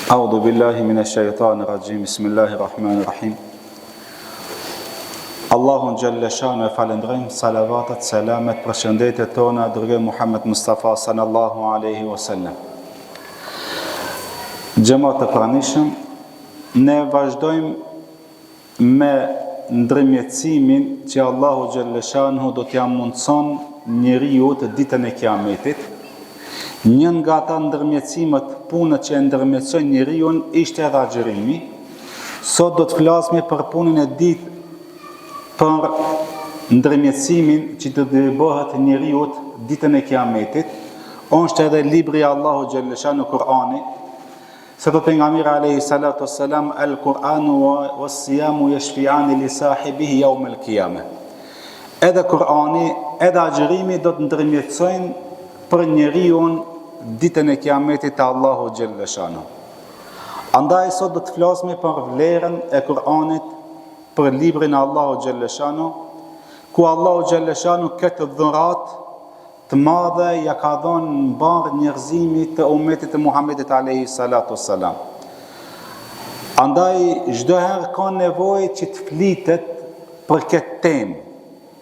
Audhu billahi mine shejtani rraxhim, bismillahi rahmani rahim. Allahun xhelle shanuhu e falendrojmë, salavatat, selamet, përshëndetjet tona, dërgojmë Muhammed Mustafa sallallahu aleyhi wa sallam. Xhemat të pranishëm, ne vazhdojmë me ndërmjetësimin që Allahu xhelle shanuhu do t'ia mundëson njeriut ditën e Kiametit. Një nga ata ndërmjetësimet, punët që e ndërmjetësojnë njeriun ishte edhe agjërimi. Sot do të flasmi për punën e dytë për ndërmjetësimin që do t'i bëhet njeriut ditën e Kiametit. Është edhe libri i Allahut xhelle shanuhu Kur'ani. Se thotë pejgamberi alejhi salatu wassalam el Kur'anu wa sijamu yashfi'ani li sahibihi yawm el qiyame. Edhe Kur'ani, edhe agjërimi do të ndërmjetësojnë për njeriun ditën e Kiametit te Allahu xhelle shanuhu. Andaj sot do të flasmi për vlerën e Kur'anit, për librin e Allahut xhelle shanuhu, ku Allahu xhelle shanuhu këtë dhuratë të madhe ja ka dhënë mbarë njerëzimit të umetit të Muhammedit alejhi salatu wassalam. Andaj çdo herë ka nevojë që të flitet për këtë temë,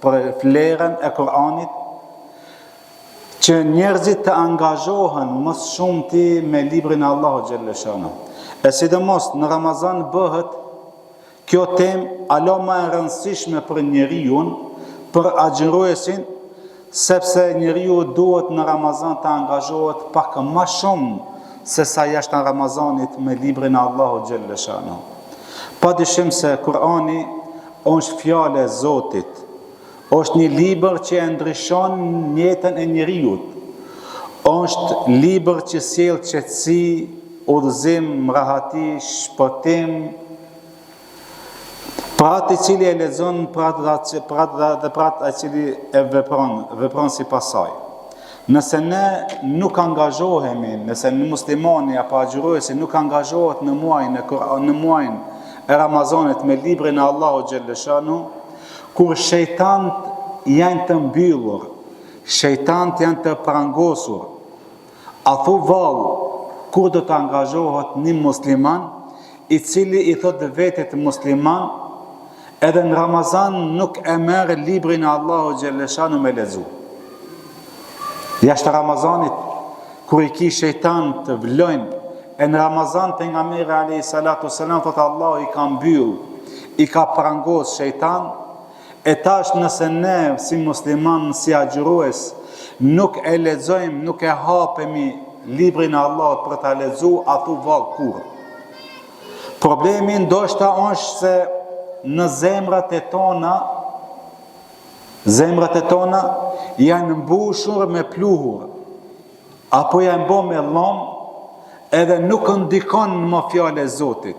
për vlerën e Kur'anit, që njerëzit të angazhohen më së shumti me librin e Allahut xhelle shanuhu. E sidomos në Ramazan bëhet Kjo temë hala ma e rëndësishme për njeriun, për agjëruesin, sepse njeriu duhet në Ramazan të angazhohet pak ma shumë se sa jashtë Ramazanit me librin e Allahut xhelle shanuhu. Pa dyshim se Kur'ani është fjalë e Zotit, është një libër që e ndryshon jetën e njeriut, është libër që sjell qetësi, udhëzim, rahati, shpëtim, Për atë i cili e lexon, për atë dhe, për atë dhe, dhe për atë i cili e vepron, vepron sipas saj. Nëse ne nuk angazhohemi, nëse në muslimani apo agjëruesi nuk angazhohet në muajin e në muajin e Ramazanit me librin e Allahut xhelle shanuhu, kur shejtant janë të mbyllur, shejtant janë të prangosur, A thu vallë kur do të angazhohet një musliman i cili i thotë vetit musliman edhe në Ramazan nuk e merr librin e Allahut xhelle shanuhu me lexu. Jashtë Ramazanit kur i ki shejtant të vlojnë e në Ramazan pejgamberi alayhi salatu selam thotë Allahu i ka mbyll i ka prangos shejtan E tash nëse ne si musliman, si agjërues, nuk e lexojmë, nuk e hapemi librin e Allahut për ta lexu, a thu vallë kur? Problemi ndoshta është se në zemrat e tona, zemrat e tona janë mbushur me pluhur, Apo janë bo me llom edhe nuk ndikon më fjala e Zotit.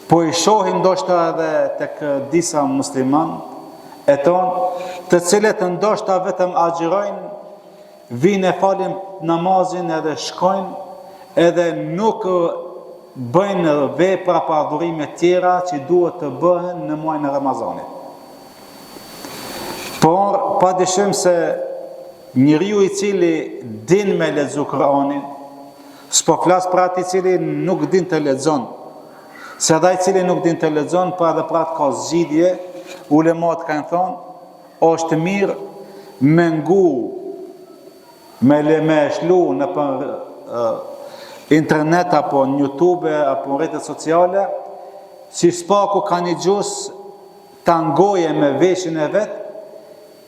Po i shohim ndoshta edhe tek disa musliman e tonë, të cilët ndoshta vetëm agjërojnë, vijnë e falin namazin edhe shkojnë, edhe nuk bëjnë vepra apo adhurime tjera që duhet të bëhen në muajin e Ramazanit. Por, pa dyshim se Njeriu i cili din me lexu Kur'anin, s'po flas për atë i cili nuk din të lexon. Se edhe ai i cili nuk din të lexon, po edhe për atë ka zgjidhje, ulemat kanë thonë, është mirë me ngu me le me shlu nëpër internet apo në YouTube apo në rrjetet sociale, si s'paku ka një gjus ta ngoje me veshin e vet,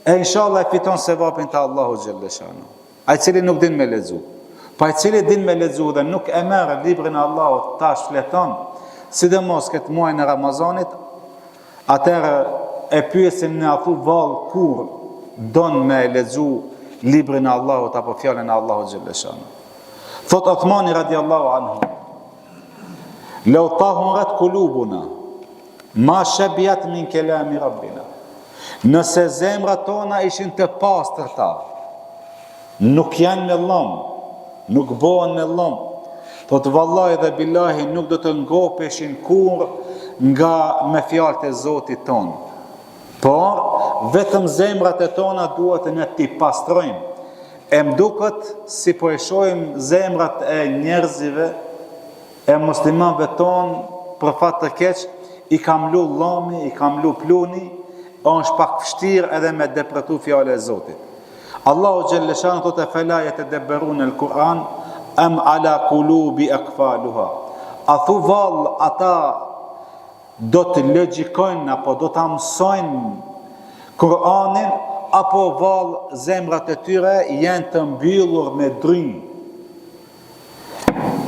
E inshallah e fiton sevapin te Allahu xhelle shanuhu. Ai i cili nuk din me lexu. Po ai i cili din me lexu dhe nuk e merr librin e Allahut ta shfleton, sidomos këtë muajin e Ramazanit, atëherë e pyesim ne a thu vallë kur don me lexu librin e Allahut apo fjalën e Allahut xhelle shanuhu. Thot Othmani radiallahu anhu, Lau tahurat kulubuna, Ma shebiat min kelami rabbina. Nëse zemrat tona ishin të pastërta, nuk janë me llom, nuk bohen me llom, thotë vallahi dhe billahi nuk do të ngopeshin kurrë nga me fjalët e Zotit tonë. Por, vetëm zemrat e tona duhet ne t'i pastrojmë. E më duket si po e shohim zemrat e njerëzive. E muslimanëve tonë, për fat të keq, i ka mlu llomi, i ka mlu pluni, është pak vështirë edhe me depërtu fjala e Zotit. Allahu xhelle shanuhu thotë efela jetedebberune el Kur'an em ala kulubi ekfaluha. A thu vallë ata do të logjikojnë apo do ta mësojnë Kur'anin apo vallë zemrat e tyre janë të mbyllur me dryn.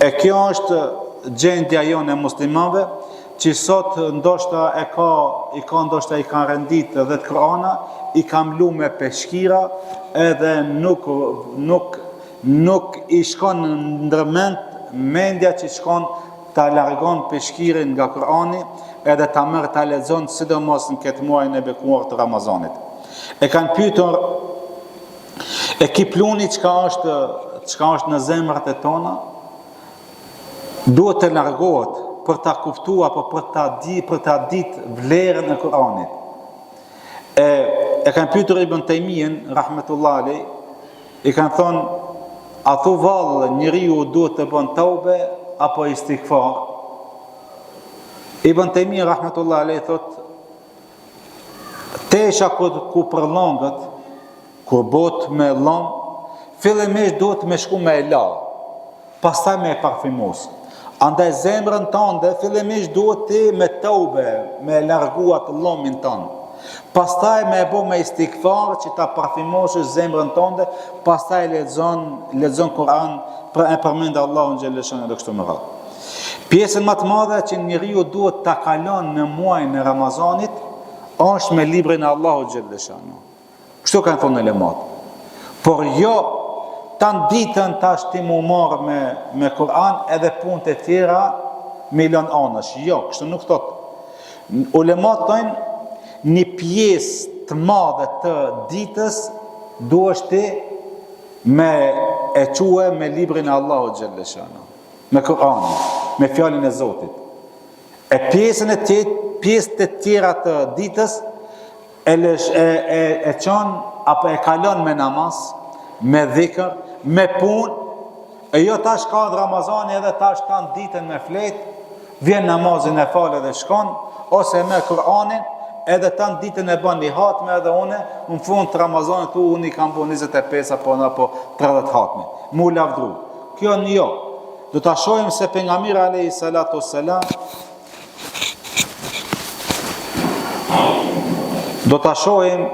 E kjo është gjendja jonë e muslimanëve që sot ndoshta e ka i ka ndoshta i ka rendit 10 Kur'ana, i ka mlu me peshkira edhe nuk nuk nuk i shkon ndërmend mendja që shkon ta largon peshkirin nga Kur'ani edhe ta merr ta lexon sidomos në këtë muajin e bekuar të Ramazanit. E kanë pyetur e ky pluni çka është çka është në zemrat e tona duhet të largohet për ta kuptuar apo për ta di për ta ditë vlerën e Kur'anit. E e kanë pyetur Ibn Taymijen rahmetullah alej I kanë thonë, a thu vallë njeriu duhet të bën teube apo istigfar? Ibn Tejmije rahmetullah alej thot, tesha ku, ku përlonget, kur bohet me llom, fillimisht duhet me shku me e la, pastaj me e parfymos. Andaj zemrën tënde fillimisht duhet ti me teube, me e largu atë llomin tënd. Pastaj me e bo me istigfar që ta parfymosësh zemrën tënde, pastaj lexon lexon Kur'an për e përmend Allahun xhelle shanuhu edhe kështu me radhë. Pjesën më të madhe që njeriu duhet ta kalon në muajin e Ramazanit është me librin e Allahut xhelle shanuhu. Kështu kanë thonë ulemat. Por jo tan ditën tash ti mu marrë me, me Kur'an edhe punët e tjera me i lënë anësh. Jo, kështu nuk thot. Ulemat thonë një pjesë të madhe të ditës duhesh ti me e çue me librin e Allahut xhelle shanuhu, me Kur'anin, me fjalën e Zotit. E pjesën e tjetë, pjesët e tjera të ditës e lësh e e e çon apo e kalon me namaz, me dhikr, me punë, e jo tash ka ardhë Ramazani edhe tash tan ditën me flet, vjen namazin e fal edhe shkon, ose me Kur'anin, edhe tan ditën e bën një hatme edhe une, në fund të Ramazanit tu unë i kam bo 25 apo apo 30 hatme. Mu lavdru. Kjo një jo. Do ta shohim se pejgamberi alayhi salatu selam Do ta shohim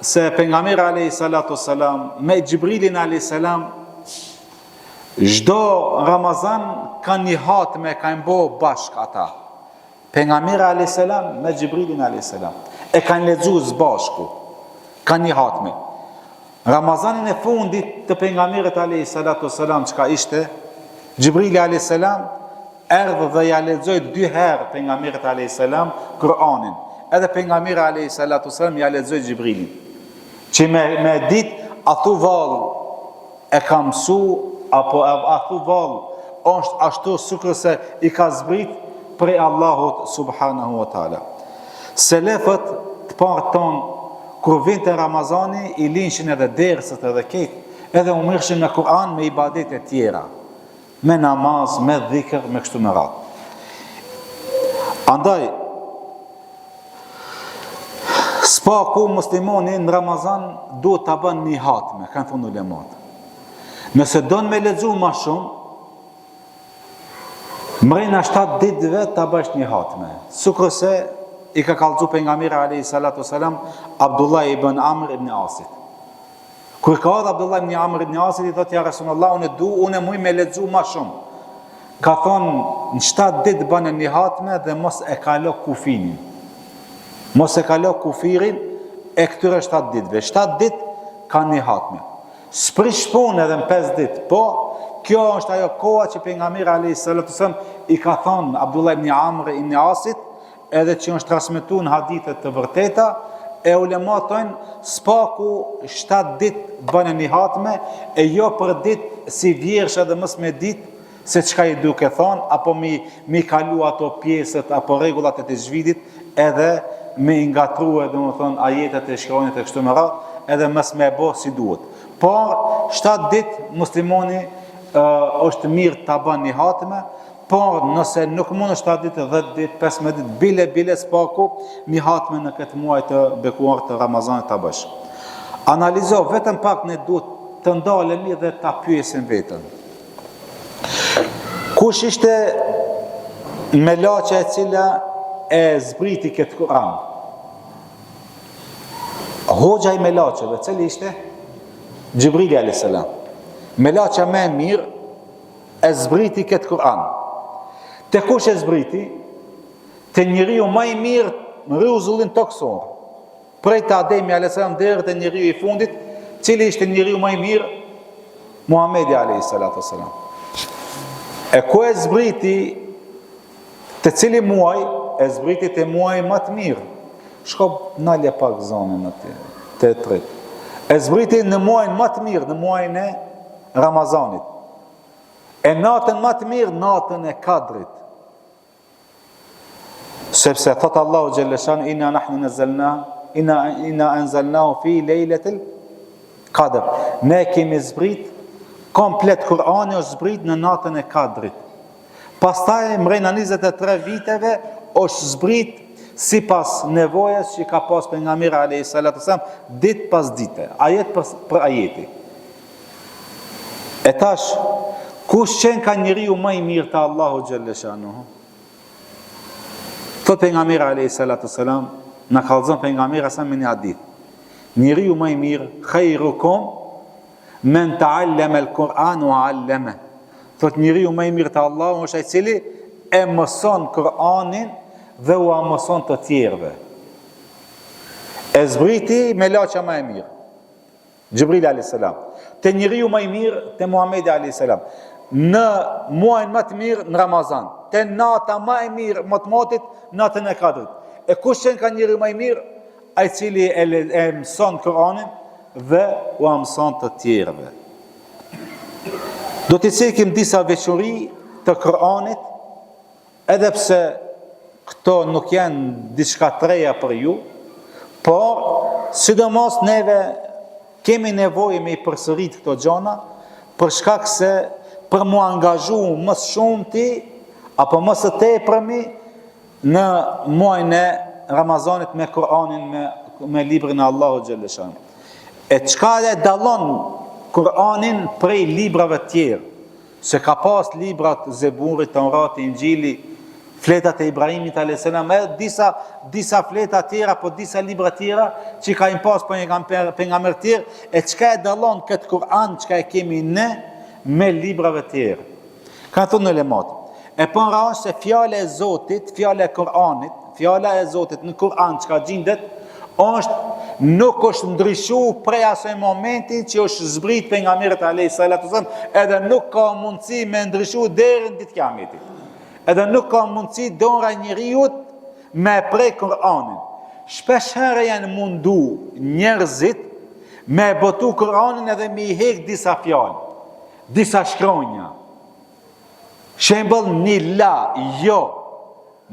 se pejgamberi alayhi salatu selam me Xhibrilin alayhi salam çdo Ramazan kanë një hatme kanë bo bashk ata. Pejgamberi alayhi salam me Xhibrilin alayhi salam e kanë lexu së bashku. Kanë një hatme. Ramazanin e fundit të pejgamberit alayhi salatu selam çka ishte Xhibrili alayhi salam erdhi dhe ja lexoi dy herë pejgamberit alayhi salam Kur'anin. Edhe pejgamberi alayhi salatu selam ja lexoi Xhibrilit. Që me me dit a thu vallë e ka mësu apo a thu vallë është ashtu sikurse i ka zbrit prej Allahut subhanahu wa taala. Selefët të parët tonë kur vinte Ramazani i linshin edhe dersët edhe kejt, edhe u mirrshin me Kur'an me ibadete tjera, me namaz, me dhikr, me kështu me radhë. Andaj, s'paku muslimoni në Ramazan duhet ta bën një hatme, kanë thonë ulemat. Nëse don me lexu ma shumë, Mrena 7 ditëve ta bësh një hatme. Sikurse i ka kallxu pejgamberi alayhi salatu selam Abdullah ibn Amr ibn Asit. Kur ka ardhur Abdullah ibn Amr ibn Asit i thotë ja Rasulullah unë du unë muj me lexu ma shumë. Ka thonë në 7 ditë bane një hatme dhe mos e kalo kufinin. Mos e kalo kufirin e këtyre 7 ditëve. 7 ditë ka një hatme. S'prish punë edhe në 5 ditë, po kjo është ajo koha që pejgamberi alayhi salatu selam i ka thonë Abdullah ibn Amr ibn Asit, edhe që është transmetuar në hadithe të vërteta, e ulemat thonë s'paku 7 ditë bën një hatme e jo për ditë si vjersh edhe mos me ditë se çka je duke thonë apo mi mi kalu ato pjesët apo rregullat e texhvidit edhe me i ngatrue domethënë ajetet e shkronjat e kështu me radhë, edhe mos me e bo si duhet. Por 7 ditë muslimoni është mirë ta bën një hatme. Por nëse nuk mundesh 7 ditë, 10 ditë, 15 ditë, bile bile s'paku një hatme në këtë muaj të bekuar të Ramazanit ta bësh. Analizo vetëm pak ne duhet të ndalemi dhe ta pyesim veten. Kush ishte melaqja e cila e zbriti këtë Kur'an? Hoxha i melaqeve, cili ishte? Xhibrili a.s. Melaqja më e mirë e zbriti këtë Kur'an. Te kush e zbriti? Te njeriu ma i mirë në rruzullin tokësor. Prej te Ademi a.s. deri te njeriu i fundit, cili ishte njeriu ma i mirë? Muhammedi a.s. E ku e zbriti te cili muaj, e zbriti te muaji ma të mirë. Shko nalje pak zonin aty, te trit. E zbriti në muajin ma të mirë, në muajin e Ramazanit. E natën ma të mirë, natën e Kadrit. Sepse thot Allahu xhelleshanuhu inna nahnu nazzalna inna inna anzalnahu fi lejletil kadr. Ne kemi zbrit komplet Kur'ani është zbrit në natën e Kadrit. Pastaj mrena 23 viteve është zbrit sipas nevojës që ka pas pejgamberi alayhi salatu selam ditë pas dite, ajet për, për ajeti. E tash kush qenka njeriu më i mirë te Allahu xhelleshanuhu? Thot pejgamberi alayhi salatu selam, na kallzon pejgamberi sa me një hadith. Njeriu më i mirë, khairukum Men ta'allama al-Qur'an wa 'allama. Thot njeriu më i mirë te Allahu është ai i cili e mëson Kur'anin dhe ua mëson të tjerëve. E zbriti melaqja më e mirë. Xhibril alayhis salam. Te njeriu më i mirë te Muhamedi alayhis salam. Në muajin më të mirë në Ramazan. Te nata më e mirë më të motit, natën e Kadrit. E kush qenka njeriu më i mirë? Ai i cili e, e mëson Kur'anin dhe ua mëson të tjerëve. Do t'i cekim disa veçori të Kur'anit, edhe pse këto nuk janë diçka të reja për ju, por sidomos neve kemi nevojë me i përsërit këto gjona, për shkak se për m'u angazhu më së shumti apo më së tepërmi në muajin e Ramazanit me Kur'anin me me librin e Allahut xhelleshanuhu. E çka e dallon Kur'anin prej librave të tjerë? Se ka pas librat Zeburi, Taurati, Inxhili, fletat e Ibrahimit alayhis salam, edhe disa disa fleta tjera, po disa libra tjera që kanë pas pejgamberë tjerë, e çka e dallon këtë Kur'an çka e kemi ne me librave tjerë? Kanë thënë ulemat, e para është se fjala e Zotit, fjala e Kur'anit, fjala e Zotit në Kur'an çka gjindet, është nuk është ndryshu prej asaj momenti që është zbrit pejgamberit alayhi salatu sallam, edhe nuk ka mundësi me ndryshu deri në ditë kiametit. Edhe nuk ka mundësi dora e njeriut me e prek Kur'anin. Shpesh herë janë mundu njerëzit me e botu Kur'anin edhe me i hek disa fjalë. Disa shkronja. Shembull një la, jo.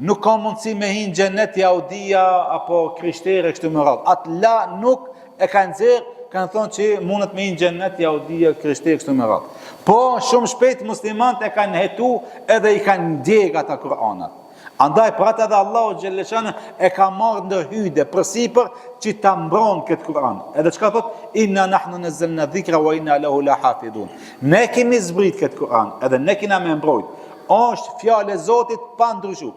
Nuk ka mundësi me hi në xhenet jahudia apo krishterë kështu me radhë. Atë la nuk e kanë nxjerr, kanë thonë që mundet me hi në xhenet jahudia krishterë kështu me radhë. Po shumë shpejt muslimanët e kanë hetu edhe i kanë djeg ata Kur'anat. Andaj për atë edhe Allahu xhelleshanuhu e ka marrë ndër hyde përsipër që ta mbron këtë Kur'an. Edhe çka thot? Inna nahnu nazzalna dhikra wa inna lahu lahafidhun. Ne kemi zbrit këtë Kur'an, edhe ne kena me mbrojt. Është fjalë e Zotit pa ndryshu.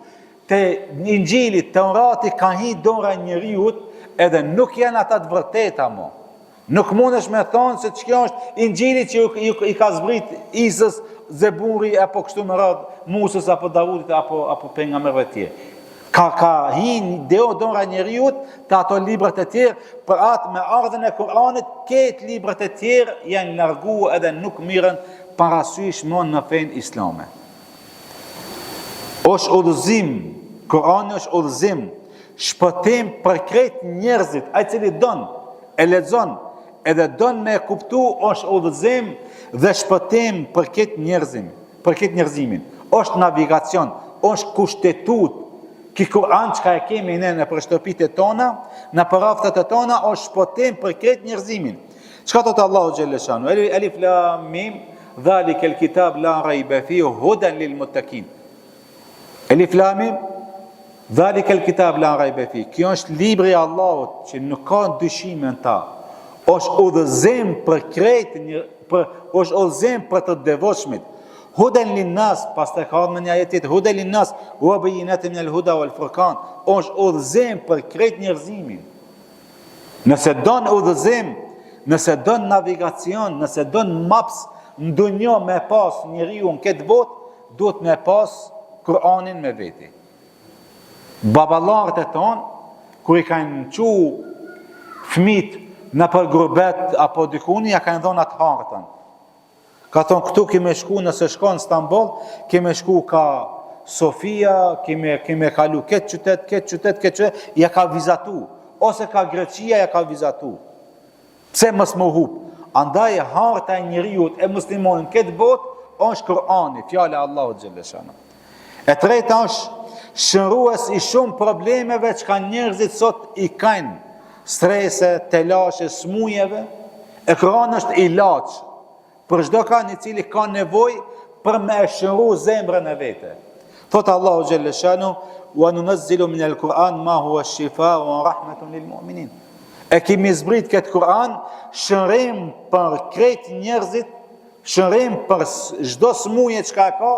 Te Inxhili, Teurati ka hi dora e njeriut, edhe nuk janë ata të vërteta mo. Nuk mundesh me thonë se që kjo është Inxhili që i, i ka zbrit Isës, Zeburi, apo kështu me radhë, Musës, apo Davudit, apo, apo pejgamberëve tjerë. Ka, ka hi deo dora e njeriut te ato librat e tjerë, për atë me ardhjen e Kur'anit, krejt librat e tjerë janë largu edhe nuk mirren parasysh më në fenë islame. Është udhëzim, Kurani është udhëzim, shpëtim për krejt njerëzit, ai cili don, e lexon, edhe don me e kuptu, është udhëzim dhe shpëtim për krejt njerëzim, për krejt njerëzimin. Është navigacion, është kushtetutë, Ky Kur'an çka e kemi ne nëpër shtëpitë e tona, nëpër raftet e tona, është shpëtim për krejt njerëzimin. Çka thotë Allahu xhelleshanuhu? Elif lam mim, Dhalikel kitab la rajbe fihi hudan lil muttakin. Elif Lam Mim, Dhalikel kitab la rajbe fi. Kjo është libri i Allahut që nuk ka dyshime në ta. Është udhëzim për krejt një për është udhëzim për të devotshmit. Huden lin nas, pastaj ka ardhur në një ajet tjetër, huden lin nas wa bayyinatin min al huda wal furqan. Është udhëzim për krejt njerëzimin. Nëse don udhëzim, nëse don navigacion, nëse don maps në dunja me pas njeriu në këtë botë, duhet me pas Kur'anin me veti. Baballarët e tonë, kur i kanë çu fmit nëpër gurbet apo dikun, ja kanë dhonë atë hartën. Ka thonë, këtu ki me shku nëse shkon në Stamboll, ki me shku ka Sofia, ki me, ki me kalu këtë qytet, këtë qytet, këtë qytet, ja ka vizatu. Ose ka Greqia, ja ka vizatu. Pse mos me u hup? Andaj harta e njeriut e muslimonit në këtë botë është Kur'ani, fjala e Allahut xhelleshanu. E treta është shërues i shumë problemeve çka njerëzit sot i kanë strese, telashe, smujeve. E Kur'ani është ilaç për çdo kan i cili ka nevojë për me e shëru zemrën e vete. Thot Allahu xhelleshanu, "Wa nunazzilu min al-Quran ma huwa shifa wa rahmatun lil mu'minin." E kemi zbrit këtë Kur'an shërim për krejt njerëzit, shërim për çdo smuje çka ka,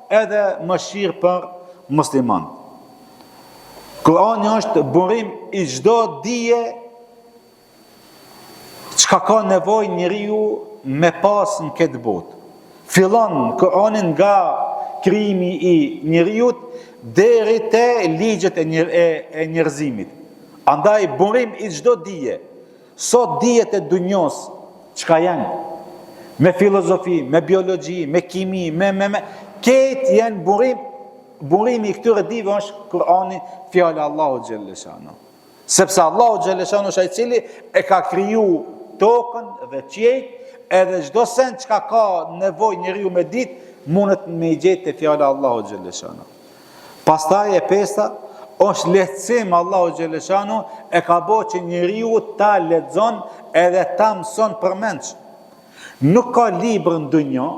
edhe mëshirë për musliman. Kur'ani është burim i çdo dije Çka ka nevojë njeriu me pas në këtë botë? Fillon Kur'ani nga krijimi i njeriut deri te ligjet e, njer, e, e njerëzimit. Andaj burim i çdo dije, sot dijet e dunjos, çka janë? Me filozofi, me biologji, me kimi, me me me krejt janë burim burimi i këtyre dijeve është Kur'ani, fjala e Allahut xhelleshanu. Sepse Allahu xhelleshanu është ai i cili e ka kriju tokën dhe qiejt, edhe çdo send çka ka nevojë njeriu me ditë, mundet me i gjetë te fjala e Allahut xhelleshanu. Pastaj e pesta është lehtësim Allahu xhelleshanu e ka bo që njeriu ta lexon edhe ta mëson përmendsh. Nuk ka libër në dunja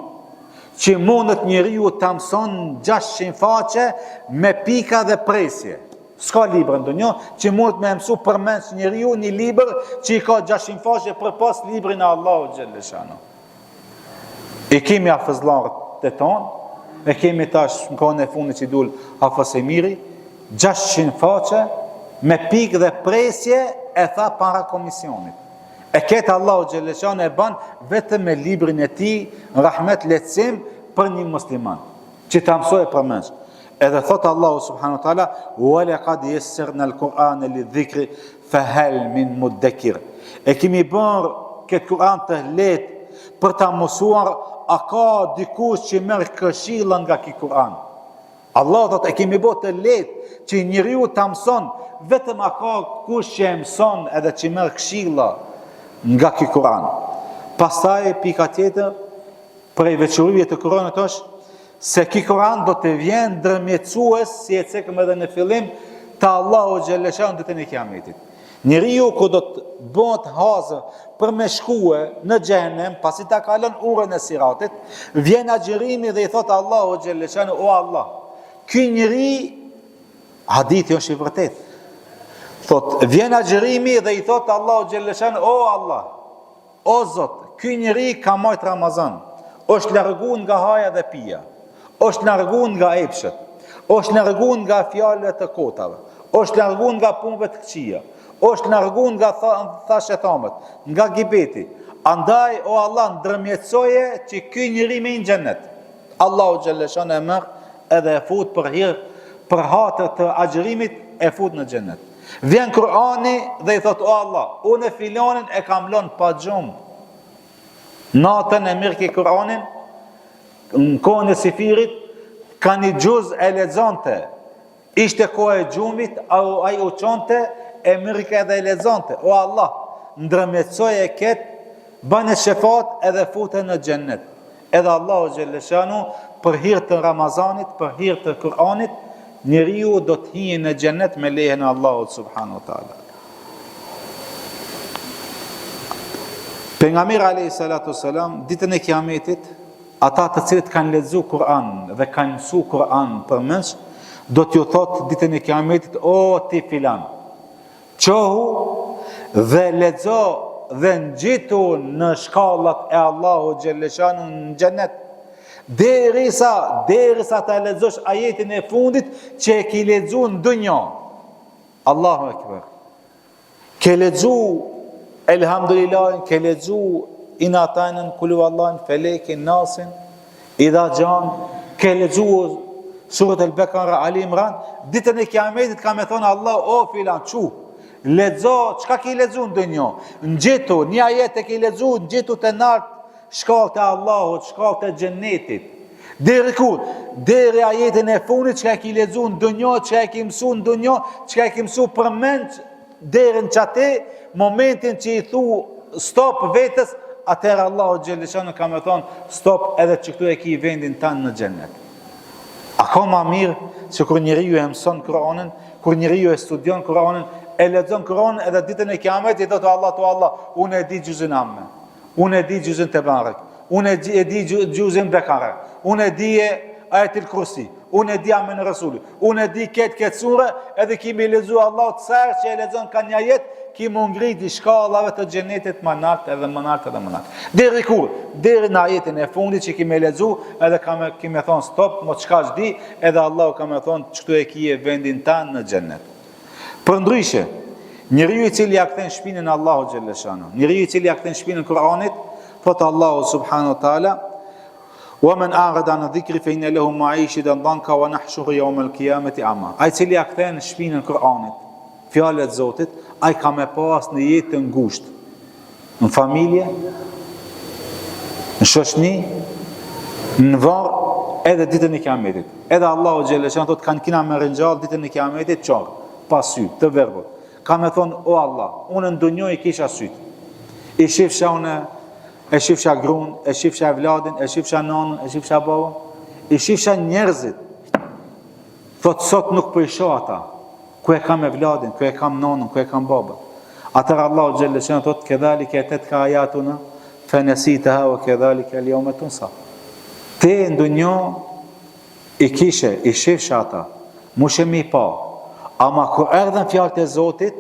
që mundet njeriu ta mëson 600 faqe me pika dhe presje. S'ka libër në dunja që mundet me mësu përmendsh njeriu një libër që i ka 600 faqe përpos librin e Allahut xhelleshanu. I kemi hafëzllarët e tonë, e kemi tash në kohën e fundit që dul Hafëz Emiri, 600 faqe me pikë dhe presje e tha para komisionit. E këtë Allahu xhelleshanu e ban vetëm me librin e tij, rahmet lehtësim për një musliman, që ta mësojë përmendsh. Edhe thot Allahu subhanahu wa taala, "Wa laqad yassarna al-Qur'ana lidh-dhikri fa hal min muddakir." E kemi bërë këtë Kur'an të lehtë për ta mësuar, a ka dikush që merr këshilla nga ky Kur'an? Allahu thot e kemi bërë të lehtë që njeriu ta mëson, vetëm a ka kush që e mëson edhe që merr këshilla nga ky Kur'an. Pastaj pika tjetër prej veçorive të Kur'anit është Se ky Kur'an do të vjen ndërmjetësues, si e cekëm edhe në fillim, te Allahu xhelleshanu ditën e Kiametit. Njeriu kur do të bëhet hazër për me shkue në xhehenem, pasi ta kalon urën e Siratit, vjen agjërimi dhe i thot Allahu xhelleshanu, o Allah, ky njeri hadithi është i vërtet. Thot, vjen agjërimi dhe i thot Allahu xhelleshanu, o Allah, O Zot, ky njeri ka majt Ramazan, është largu nga haja dhe pija, është largu nga epshet, është largu nga fjalët të kotave, është largu nga punëve të këqija, është largu nga thashethamet, nga gibeti. Andaj, o Allah, ndërmjetësoje që ky njeri me hi n'xhennet. Allahu xhelleshanu e merr edhe e fut për hir, për hatër të agjërimit e fut në xhennet. Vjen Kur'ani dhe i thot o Allah, unë filanin e kam lënë pa gjumë. Natën e merrke Kur'anin në kohën e syfyrit ka një xhuz e lexonte. Ishte koha e gjumit, ai u çonte, e merrke edhe e lexonte. O Allah, ndërmjetësoje këtë, bëne shefat edhe fute në xhennet. Edhe Allahu xhelleshanu, për hir të Ramazanit, për hir të Kur'anit, njeriu do të hijë në xhennet me lejen e Allahut subhanahu wa taala. Pejgamberi alayhi salatu selam ditën e Kiametit, ata të cilët kanë lexu Kur'an dhe kanë mësu Kur'an përmendsh, Do t'ju thotë ditën e Kiametit, o ti filan, çohu dhe lexo dhe ngjitu në shkallat e Allahu xhelleshanuhu në xhennet. Derisa, derisa ta lexosh ajetin e fundit që e ki lexu në dynja. Allahu ekber. Ke lexu Elhamdulillahin, ke lexu Inna a'tajnën, Kul huvallahin, Felekin, Nasin, Idha Xhan, ke lexu Suret El Bekara, Ali Imran, ditën e kiametit ka me thonë Allah, o filan, çu, lexo, çka ki lexu në dynja, ngjitu, një ajet e ki lexu, ngjitu te nalt, shkallët e Allahut, shkallët e xhennetit. Deri kur? Deri ajetin e fundit çka e ki lexu në dynja, çka e ki mësu në dynja, çka e ki mësu përmendsh deri në qatë momentin që i thu stop vetes, atëherë Allahu xhelleshanuhu ka me thonë stop edhe që këtu e ki vendin tanë në xhennet. A ka ma mirë se kur njeriu e mëson Kur'anin, kur njeriu e studion Kur'anin, e lexon Kur'anin edhe ditën e Kiametit i thotë Allah to Allah, unë e di xhuzin amme. Unë e di xhuzin Tebarek, unë e di xhuzin Bekare, unë e di Ajetil Kursi, unë e di Amene Resuli, unë e di këtë këtë sure, edhe ki me lexu Allah të sa herë që e lexon ka një ajet, ki m'u ngrit shkallave të xhenetit më nalt edhe më nalt edhe më nalt. Deri kur? Deri në ajetin e fundit që ki me lexu, edhe ka me, ki me thonë stop, mo çka s'di, edhe Allahu ka me thonë qëtu e kije vendin tanë në xhenet. Përndryshe, njeriu i cili ja kthen shpinën Allahut xhelleshanuhu, njeriu i cili ja kthen shpinën Kur'anit, thot Allahu subhanahu wa taala: "Wa man a'rada an dhikri fa inna lahu ma'ishatan danka wa nahshuruhu yawm al-qiyamati a'ma." Ai i cili ja kthen shpinën Kur'anit, fjalët e Zotit, ai ka me pas një jetë të ngushtë. Në familje, në shoqni, në varr, edhe ditën e Kiametit. Edhe Allahu xhelleshanuhu thotë kanë kina me ringjall ditën e Kiametit qorr, pa sy, të verbër. Ka me thonë o Allah, unë në dunjo i kisha syt. I shifsha unë, e shifsha grun, e shifsha evladin, e shifsha nanën, e shifsha babën, i shifsha njerëzit. Thotë sot nuk po i shoh ata. Ku e kam evladin, ku e kam nonën, ku e kam babën. Atëherë Allahu xhelleshanuhu thotë kedhalike etetka ajatuna fe nesiteha wa kedhalike el jeume tunsa. Ti në dunjo i kishe, i shifshe ata, mujshe me i pa. Ama kur erdhën fjalët e Zotit,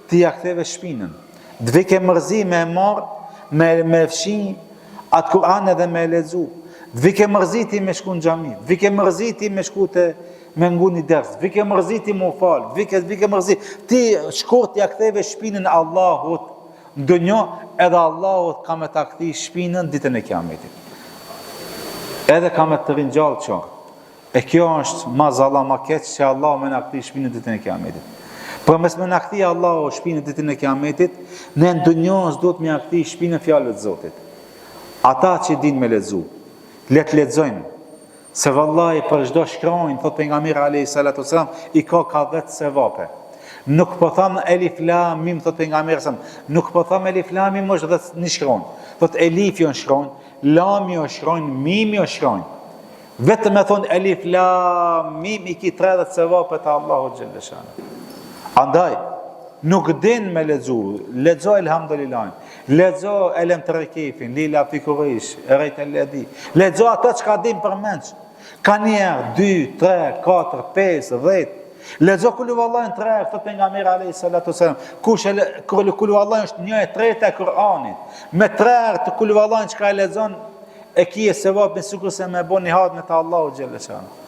ti ja ktheve shpinën. Të vike mërzi me e marr, me me fshi atë Kur'an edhe me e lexu. Të vike mërzi ti me shku në xhami, të vike mërzi ti me shku te me ngu një ders, vike mërzi ti m'u fal, vike, vike mërzi, ti shkurt ja ktheve shpinën Allahut, në dunjo edhe Allahu ka me ta kthy shpinën ditën e kiametit. Edhe ka me të ringjallë qorr. E kjo është mazallah ma keq që Allahu me na kthy shpinën ditën e kiametit. Për mos me na kthy Allahu shpinën ditën e kiametit, ne në dunjo s'duhet me ja kthy shpinën fjalëve të Zotit. Ata që din me lexu, le të lexojnë, Se vallahi për çdo shkronjë, thot pejgamberi alayhi salatu wasalam, i ka ka 10 sevape. Nuk po tham elif lam mim thot pejgamberi sa, nuk po tham elif lam mim është dhe një shkronjë. Thot elifi është shkronjë, lami është shkronjë, mimi është shkronjë. Vetëm me thon elif lam mim i ki 30 sevape te Allahu xhelleshanuhu. Andaj nuk din me lexu, lexo elhamdulillah. Lexo Elem tere kejfin, Li ila fi Kurejsh, Erejte el-ledhi. Lexo ato çka din përmendsh. Ka një herë, dy, tre, katër, pesë, dhetë. Lexo kul huvallahin tre herë, thot pejgamberi alayhi salatu wasalam. Kush e kul huvallahin është një e treta e Kur'anit. Me tre herë të kul huvallahin çka e lexon e kije sevapin sikurse me bo një hatme te Allahu xhelleshanuhu.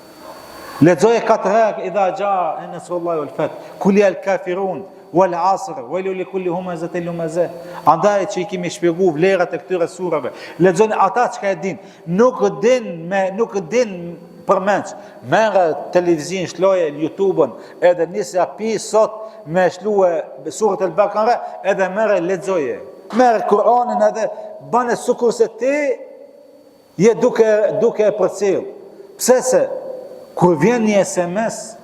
Lexoje katër herë idha xhae nasrullahi wal fath. Kul ja el kafirun wal asr wajlun li kulli humazatin lumazah. Andaj që i kemi shpjegu vlerat e këtyre sureve. Lexoni ata çka e din. Nuk din me nuk din përmendsh. Merre televizin shloje YouTube-ën edhe nisja pi sot me shlue suret el Bekare edhe merre lexoje. Merre Kur'anin edhe bane sikurse ti Je duke, duke e përcjell. Pse se, kur vjen një SMS,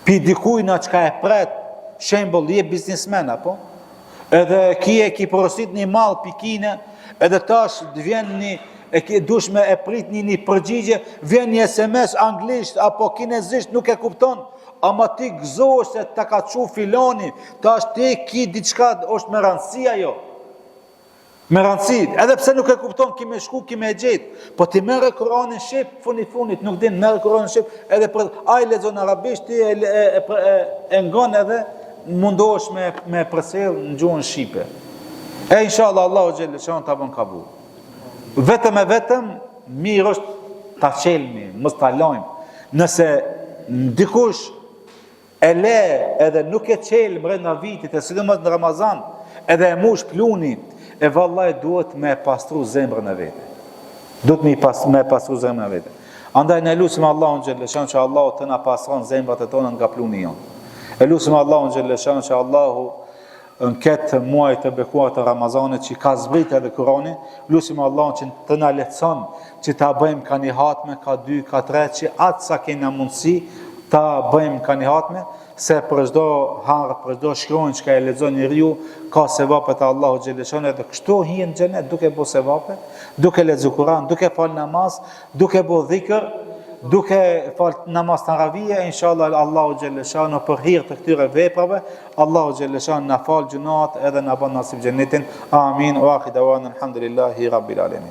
pi dikujna çka e pret, shembull, je biznismen, apo? Edhe ki e ki porosit një mall pi Kine, edhe tash të vjen një, e ki dush me e prit një një përgjigje, vjen një SMS anglisht apo kinezisht, nuk e kupton, ama ti gëzohesh se ta ka çu filani, tash ti ki diçka, është me rëndësi ajo. Me rëndësi, edhe pse nuk e kupton, ki me shku, ki me e gjetë, po ti merre Kur'anin shqip, funi funit, nuk din, merre Kur'anin shqip, edhe për, ai lexon arabisht, ti e, e, e, e, e ngon edhe mundohesh me, me përcjell në gjuhën shqipe. E inshallah, Allahu xhelle shanuhu ta bën kabul. Vetëm e vetëm, mirë është ta çelmi, mos ta lajmë. Nëse dikush E le edhe nuk e çel mrena vitit e sidomos në Ramazan, edhe e mush pluni, e vallai duhet me e pastru zemrën e vete. Duhet me, pas, me e pastru zemrën e vete. Andaj ne lusim Allahun xhelle shanuhu që Allahu të na pastron zemrat e tona nga pluni jonë. E lusim Allahun xhelle shanuhu që Allahu në këtë muaj të bekuar të Ramazanit që ka zbrit edhe Kurani, lusim Allahun që të na lehtëson që ta bëjmë ka një hatme, ka dy, ka tre, që atë sa kena mundësi ta bëjmë ka një hatme, se për çdo harf, për çdo shkronjë që ka e lexon njeriu, ka sevape te Allahu xhelle shanuhu edhe kështu hinë në xhenet duke bo sevape, duke lexu Kur'an, duke fal namaz, Duke bo dhikër, duke fal namaz teravije, inshallah Allahu xhelle shanuhu për hir të këtyre veprave, Allahu xhelle shanuhu na fal gjynahet edhe na bën nasip xhenetin. Amin. Wa akhiru dawana alhamdulillahi rabbil alamin.